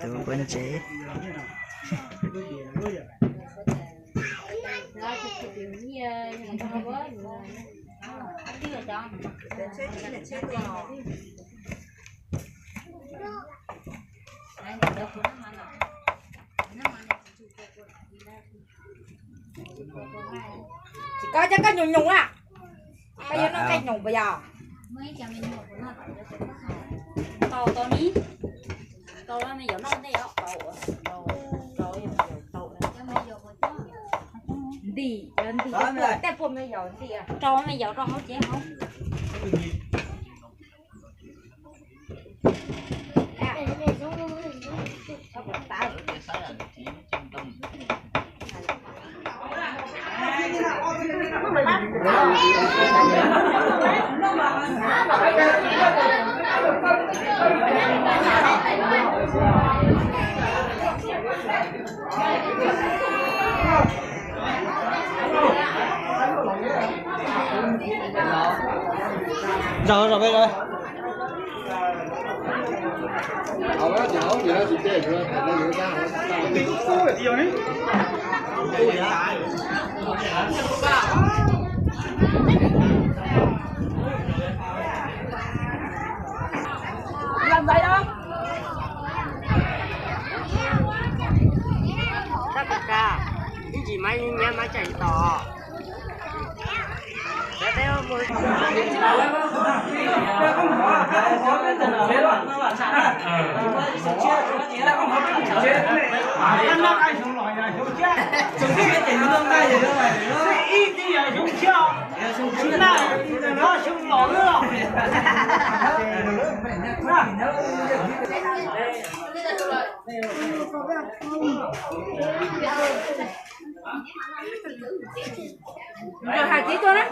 Tus kuv ntsev. Tsis koj cov koj nyoos nyoos na. Koj yuav noj nqaij nyoos puas yog? Tau tau ni, tau me yog noj ntej os, tau, tau, tau. Ntim, yog ntim, tej puas me yog ntim. Rau me yog rau hauv cev hauv. Zaum zaum peb zaum. Tab kom kag, ib ntsis maiv nyab maiv tseem tos. Hais txiv tuaj na.